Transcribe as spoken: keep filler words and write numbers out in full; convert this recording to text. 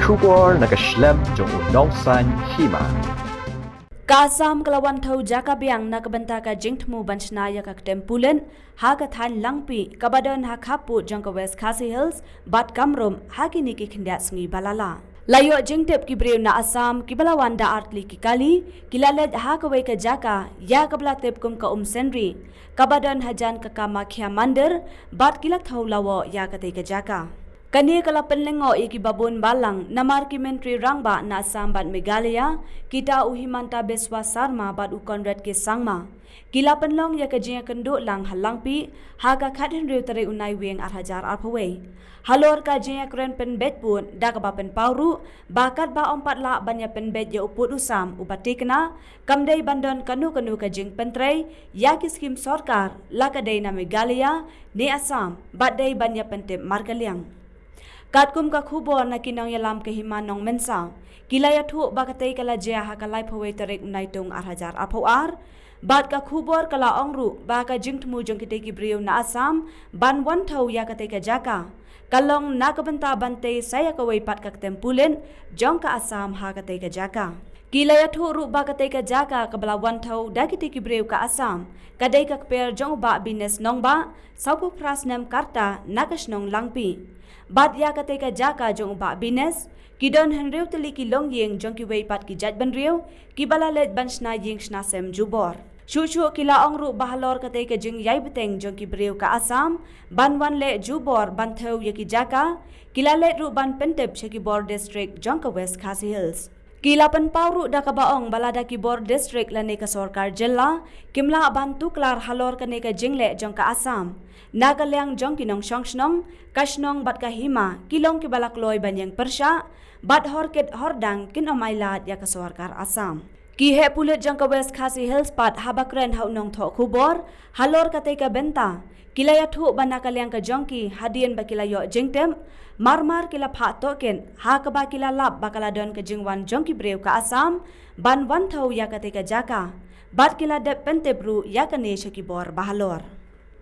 Khubor na ka shlem jong u nongsan hima. Ka Assam ka la wan thew jaka biang na ka bynta ka jingthmu ban shna ïa ka ktien pulit ha ka thaiñ Langpih kaba don ha khappud jong ka West Khasi Hills bad Kamrup ha kine ki khyndiat sngi ba la lah. La ïoh jingtip ki briew na Assam kiba la wan da artylli ki kali, ki la leit ha kawei ka jaka ïa kaba la tip kum ka Umsynri, kaba don hajan ka Kamakhya Mandir, bad ki la thew lawoh ïa katei ka jaka. Kane ka la pynlyngngoh ïa kiba bun balang namar ki Myntri Rangbah na Assam bad Meghalaya, kita u Himanta Biswa Sarma bad u Conrad K Sangma, ki la pynlong ïa ka jingïakynduh lang ha Langpih ha ka khathynriew tarik u Naiwieng ar hajar arphew wei. Halor ka jingïakren pynbeit pud da kaba pynpaw ruh ba katba ym pat lah ban ïa pynbeit ïa u pud u sam uba tikna, kam dei ban don kano kano ka jingpyntrei ïa ki skhim sorkar, la ka dei na Meghalaya ne Assam, bad dei ban ïa pyntip markylliang. Katkum ka khubor na ki nongïalam ka Hima Nongmynsaw, ki la ïathuh ba katei ka la jia ha ka laiphew wei tarik u Naitung ar hajar arphew ar, bad ka khubor ka la ong ruh ba ka jingthmu jong kitei ki briew na Assam ban wan thew ïa katei ka jaka ka long na ka bynta ban tei sa ïa kawei pat ka ktien pulit jong ka Assam ha katei ka jaka. Ki la ïathuh ruh ba katei ka jaka kaba la wan thew da kitei ki briew ka Assam ka dei ka kper jong u Bah Bines Nongbah, sawphew phra snem ka rta, na ka shnong Langpih. Bad ïa katei ka jaka jong u Bah Bines, ki don hynriew tylli ki longïing jong kiwei pat ki jaitbynriew kiba la leit ban shna ïing shna sem jubor. Shuh shuh ki la ong ruh ba halor katei ka jingïai bteng jong ki briew ka Assam ban wan leh jubor ban thew ïa ki jaka, ki la leit ruh ban pyntip sha ki bor district jong ka West Khasi Hills. Ki la pynpaw ruh da kaba ong ba lada ki bor district lane ka sorkar jylla kim lah ban tuklar halor kane ka jingleh jong ka Assam, na ka liang jong ki nongshong shnong, ka shnong bad ka hima ki long kiba la kloi ban ïeng pyrshah, bad hor kit hor dang kin ym ailad ïa ka sorkar Assam. Ki heh pulit jong ka West Khasi Hills pat, haba kren ha u nongthoh khubor halor katei ka bynta, ki la ïathuh ba na ka liang ka jong ki, hadien ba ki la ïoh jingtip, mar mar ki la phah tohkit ha kaba ki la lap ba ka la don ka jingwan jong ki briew ka Assam ban wan thew ïa katei ka jaka, bad ki la dep pyntip ruh ïa kane sha ki bor bahalor.